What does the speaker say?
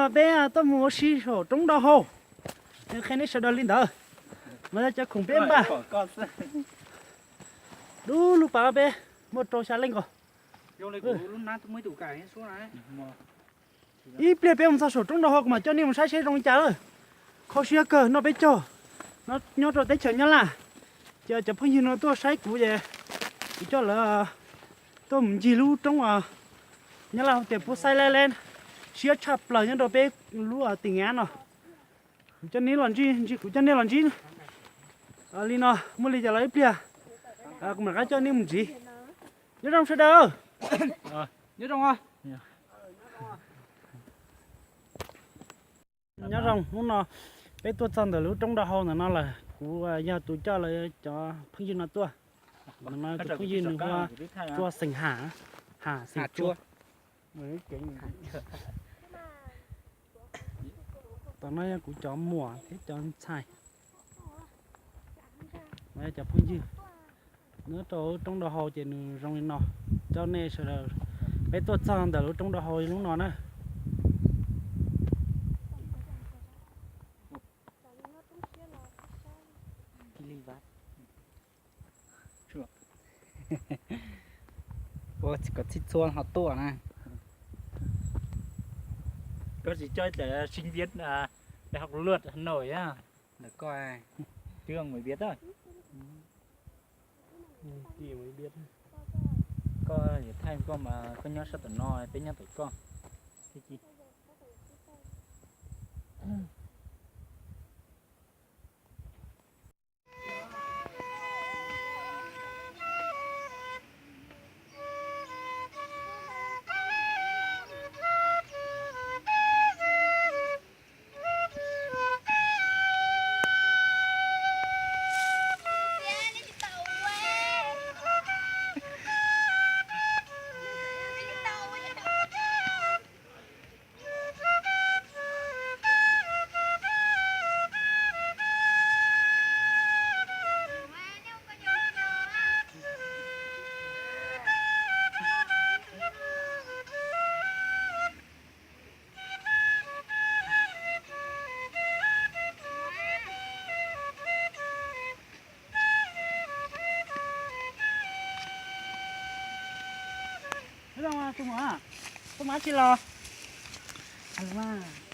Peb tuaj mus ua si saum roob Nroj Hau, qhia nej sawv daws li ntawd. No yog cov khoom peb npaj. Dub lug pas peb muaj rau xya leej nkaus. Ib pliag peb mus txog saum roob Nroj Hau kuv mam coj nej mus saib seb zoo li cas lawm. Kho siab kawg, noj peb caug, nyob rau teb chaws Nyab Laj. Ces cov phooj ywg no tuaj saib kuv ces kuv coj lawv tuaj mus ncig lub roob Nyab Laj hu tias Pub Xaib Lab Leb, siab tshaj plaws nyob rau peb lub tim Nyab no. Kuv coj nej los ntsib, kuv coj nej los ntsib li no, muaj li cas los ib pliag kuv mam rov qab coj nej mus ntsib. Nyob zoo sawv daws. Nyob zoo. Nyob zoo, hnub no peb tuaj txog ntawm lub roob Nroj Hau ntawm no lawm. Kuv yog tus coj lawv cov phooj ywg no tuaj. Ntawm no tus phooj ywg nws hu ua Tsua xeem Ham, Ham xeem Tsua. Tom no yog kuv cov muam thiab cov ntxhais, cov phooj ywg. Nyob rau roob Nroj Hau ces nws zoo li no. Coj nej sawv daws, peb tuaj txog ntawm lub roob Nroj Hau lub no na. Ua kom txhij txhua ho tuaj na. Koj tsis coj ib txawm sinh viên đại học luật Hà Nội á. Ntawm koj, trường người Việt á. Koj yog thaij koj mas koj nyob sab tom no, peb nyob tom koj. Tus muam, tus muam tsis los mas.